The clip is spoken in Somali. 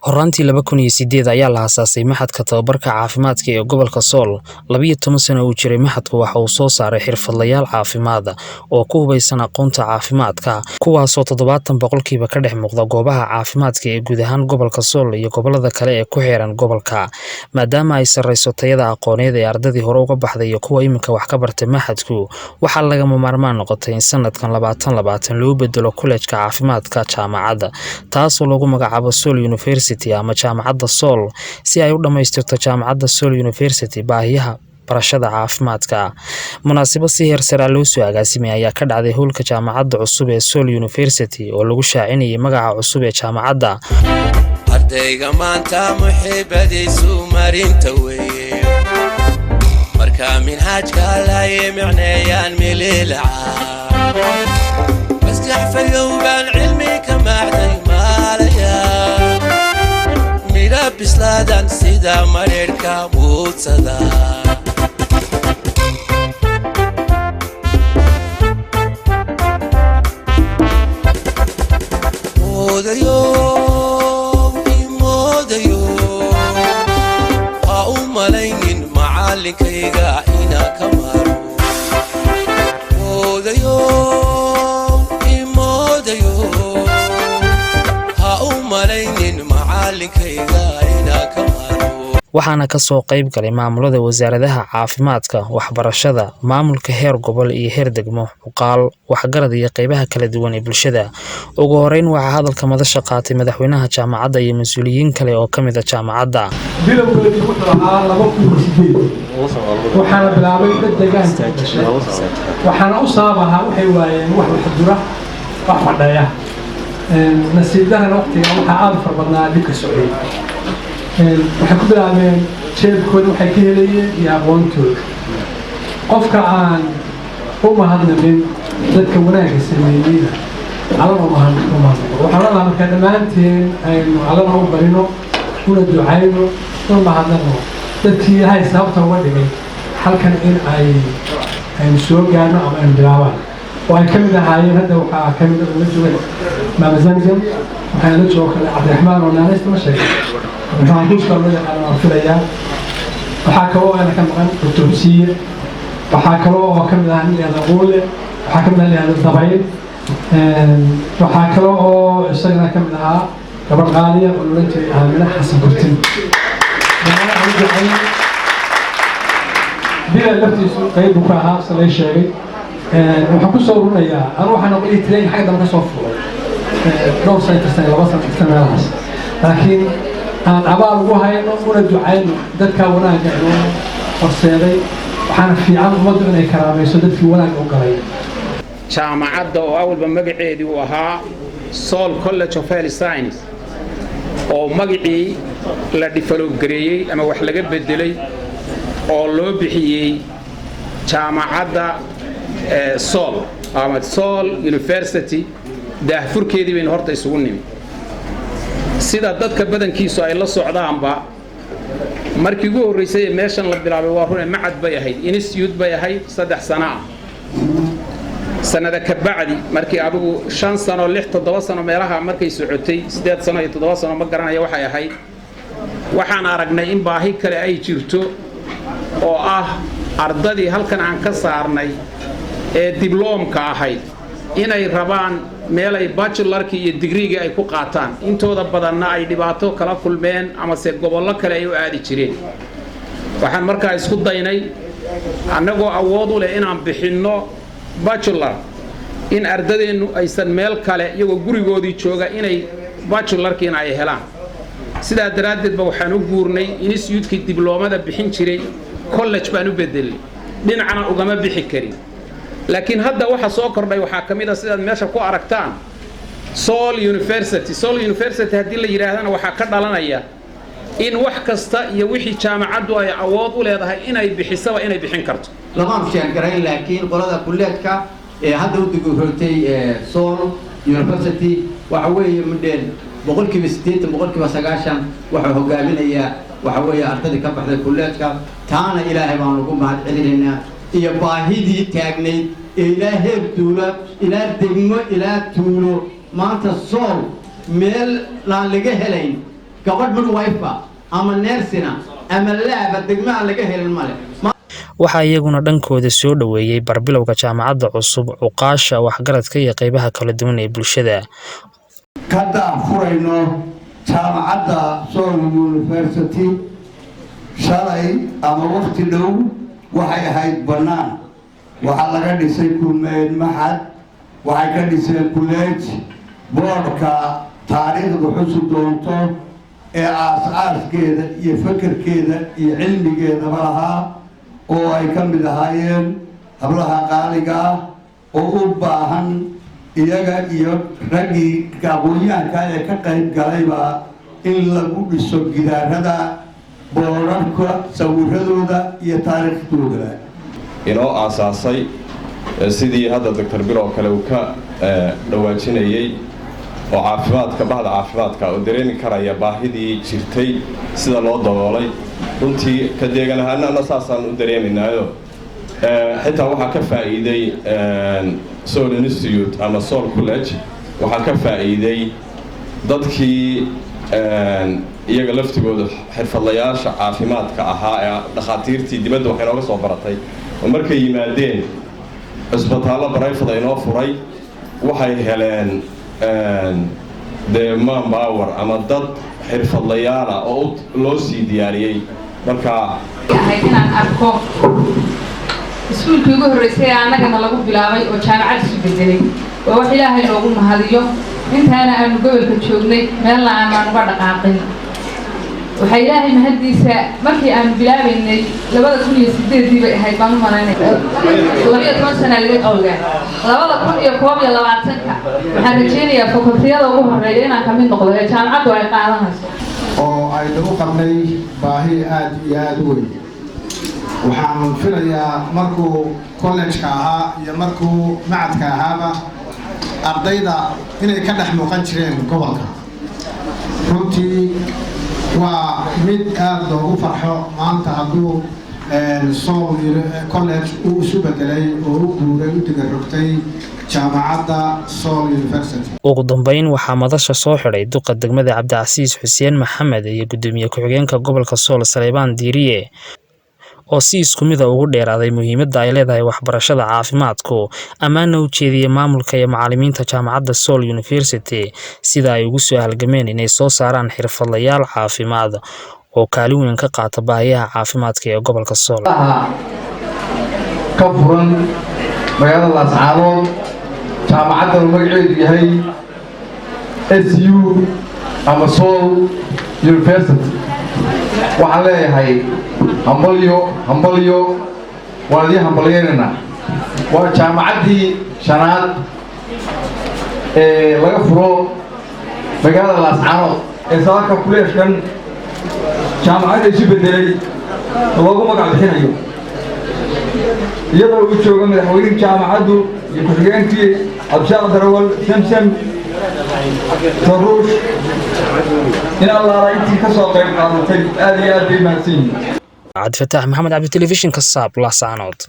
Horraantii 2008 ayaa la aasaasay Machadka Tababarka Caafimaadka ee Gobolka Sool. 12 sano uu jiray machadku waxa uu soo saaray xirfadlayaal caafimaad oo ku hubeysan aqoonta caafimaadka, kuwaasoo 70% ka dhex muuqda goobaha caafimaadka ee guud ahaan gobolka Sool iyo gobollada kale ee ku xeeran gobolka. Maadaama ay sarreyso tayada aqooneed ee ardadii hore uga baxday iyo kuwa iminka wax ka bartay machadku, waxaa lagama maarmaan noqotay in sanadkan 2020 loo bedelo Kollejka Caafimaadka Jaamacadda, taasoo lagu magacaabo Sool University ama Jaamacadda Sool, si ay u dhammaystirto Jaamacadda Sool University baahiyaha barashada caafimaadka. Munaasabad si heer sare ah loo soo agaasimay ayaa ka dhacday hoolka jaamacadda cusub ee Sool University oo lagu shaacinayay magaca cusub ee jaamacadda. Ardayga maanta muxiibadiisu marinta weeye, marka minhaajka laye micneeyaan mililaca maskax fayowbaan cilmi ka maacday maalaya midha bislaadan sida mareerhka muudsada. Moodayo imoodayo, ha u malaynin macallinkayga inaa ka maaro. Moodayo imoodayo, ha u malaynin macallinkayga inaa ka maaro. Waxaana ka soo qayb galay maamulada wasaaradaha caafimaadka, waxbarashada, maamulka heer gobol iyo heer degmo, cuqaal, waxgarad iyo qaybaha kala duwan ee bulshada. Ugu horeyn waxaa hadalka madasha qaatay madaxweynaha jaamacadda iyo mas-uuliyiin kale oo ka mid ah jaamacadda. Bilowgeedii wuxuu ahaa 2008, waxaana bilaabay dad deegaanka u dhashay, waxaana u sabab ahaa waxay waayeen wax wax dura, wax fadheeya. Nasiibdahana waqtiga waxaa aada u fara badnaa dhibka socday. Waxay ku bilaabeen jeebkooda waxay ka helayeen iyo aqoontooda. Qofka aan u mahadnaqin dadka wanaagga sameeyeyna allana u mahadnaqo. Waxaan leedahay marka dhammaanteen aynu allana u barino, una ducayno, una mahadnaqno dadkii Ilaahay sababta uga dhigay halkan in ay aynu soo gaarno ama aynu bilaabaan, oo ay ka mid ahaayeen. Hadda waxaa ka mid la joogay Maama Zamzam, waxaa la joogo kale Cabdiraxmaan oo naanaysta ma sheegay, Cabdiraxmaan Kuuska loo yaqaano waan filayaa. Waxaa kaloo ayna ka maqan Doctor Husiye. Waxaa kaloo oo ka mid ahaa nin layihahda Quule, waxaa ka mid ah nin layihahda Dabayl, waxaa kaloo oo isagana ka mid ahaa gabadh qaaliya oo loodhan jiray Aamina Xasan Kurtin. Bila laftiisu qayb buu ka ahaa se lay sheegay. Waxaan ku soo ururinayaa, anu waxaan noqday train xagga dambe ka soo fuulay dhowr sano tirsan, 2 sano tirsan meelahaas, laakiin aan abaal ugu hayno una ducayno dadkaa wanaagga inoo horseeday. Waxaana fiican ummaddu inay karaamayso dadkii wanaagga u galay. Jaamacadda oo awalba magaceedii uu ahaa Sool College of Health Science, oo magacii la develop gareeyey ama wax laga bedelay oo loo bixiyey jaamacadda Sool ama Sool University, daahfurkeedii baynu horta isugu nimi. Sida dadka badankiisu ay la socdaanba, markii ugu horraysay ee meeshan la bilaabay, waa rune, macad bay ahayd, institute bay ahayd 3 sano ah. Sanada ka bacdi, markii adigu 5 sano, 6, 7 sano meelaha markay socotay, 8 sano iyo 7 sano ma garanayo waxay ahayd, waxaan aragnay in baahi kale ay jirto oo ah ardadii halkan aan ka saarnay ee dibloomka ahayd inay rabaan meelay bachelorkii iyo digriigii ay ku qaataan, intooda badanna ay dhibaato kala kulmeen amase gobollo kale ay u aadi jireen. Waxaan markaa isku daynay, annagoo awood u leh inaan bixinno bachelor, in ardadeennu aysan meel kale, iyagoo gurigoodii jooga, inay bachelorkiina ay helaan. Sidaa daraaddeed ba waxaan u guurnay institutekii dibloomada bixin jiray, college baan u bedelnay. Dhinacna ugama bixi karin, laakiin hadda waxa soo kordhay waxaa ka mid a, sidaad meesha ku aragtaan, Sool University. Sool University haddii la yidhaahdana, waxaa ka dhalanaya in wax kasta iyo wixii jaamacaddu ay awood u leedahay inay bixisaba inay bixin karto. Lamaan sheergarayn, laakiin qolada kulleedka ee hadda u dugurotay Sool University waxa weeye mudheen 80%, 90% waxaa hogaaminayaa waxa weeye ardadii ka baxday kulleedka. Taana Ilaahay baan ugu mahad celinaynaa iyo baahidii taagnayd ee ilaa heer duula, ilaa degmo, ilaa tuulo. Maanta Sool meel aan laga helayn Gabadh midwife ama nursing ama lab ah degmaha laga helin male. Waxaa iyaguna dhankooda soo dhoweeyey barbilowga jaamacadda cusub cuqaasha, waxgaradka iyo qeybaha kala duwan ee bulshada. Ka daahfurayno jaamacadda Sool University. Shalay ama waqti dhow waxay ahayd bannaan. Waxaa laga dhisay kulmeed maxad, waxay ka dhiseen college. Boodhka taariikhdu xusi doonto ee aas-aaskeeda iyo fekerkeeda iyo cilmigeedaba lahaa, oo ay ka mid ahaayeen hablaha qaaliga ah oo u baahan iyaga iyo raggii aqoon-yahanka ee ka qayb galayba in lagu dhiso gidaarada boodharka sawiradooda iyo taariikhdoodaba. Inoo aasaasay, sidii hadda Doctor Bilow kale uu ka dhawaajinayey, oo caafimaadka, bahda caafimaadka oo dareemi karaya baahidii jirtay sida loo daboolay. Runtii ka deegan ahaanana saasaan u dareemaynaayo. Xitaa waxaa ka faa'iiday Sool Institute ama Sool College, waxaa ka faa'iiday dadkii iyaga laftigooda xirfadlayaasha caafimaadka ahaa ee dhakhaatiirtii dibadda waxay nooga soo baratay, oo markay yimaadeen cusbitaallo private inoo furay, waxay heleen dee manpower ama dad xirfadlayaala oo loo sii diyaariyey marka. Ahayd inaan arko iskuulkii ugu horreysay ee annagana lagu bilaabay oo jaamacad isu bedelay waa wax Ilaahay loogu mahadiyo. Intaana aanu gobolka joognay, meelna aanaan uga dhaqaaqin. Waxaa Ilaahay mahaddiisa, markii aanu bilaabaynay 2008-dii bay ahayd baan u malaynaya, 12 sanaa laga joogaa. 2021-ka waxaan rajaynayaa faculty-yada ugu horreeya inaan ka mid noqdo ee jaamacaddu ay qaadanayso. Oo aynu u qabnay baahi aada iyo aada u weyn. Waxaan filayaa markuu college-ka ahaa iyo markuu macadka ahaaba ardayda inay ka dhex muuqan jireen gobolka. Runtii waa mid aada loogu farxo maanta hadduu Sool College uu isu bedelay oo u guuray, u digarogtay jaamacadda Sool University. Ugu dambeyn, waxaa madasha soo xidhay duqa degmada Cabdicasiis Xuseen Maxamed iyo gudoomiye ku-xigeenka gobolka Sool Saleybaan Diiriye, oo si isku mid a ugu dheeraaday muhiimadda ay leedahay waxbarashada caafimaadku, ammaanna u jeediyey maamulka iyo macallimiinta jaamacadda Sool University sida ay ugu soo halgameen inay soo saaraan xirfadlayaal caafimaad oo kaalin weyn ka qaata baahiyaha caafimaadka ee gobolka Sool. Ka furan magaalada Laascaanood jaamacaddan magaceedu yahay SU ama Sool University, waxaan leeyahay hambalyo, hambalyo, waan idiin hambalyaynaynaa. Waa jaamacaddii shanaad ee laga furo magaalada Laascaanood. Ee saaka kuleeshkan jaamacadda isu bedelay loogu magac bixinayo, iyadoo uu joogo madaxweynihii jaamacaddu iyo ku-xigeenkii Cabdishaaq Darawal, Samsam Taruush, in Allaala intii ka soo qayb qaadatay, aad iyo aad bay mahadsan yihiin. Cabdifataax Maxamed Cabdi, telefishinka Saab, Laascaanood.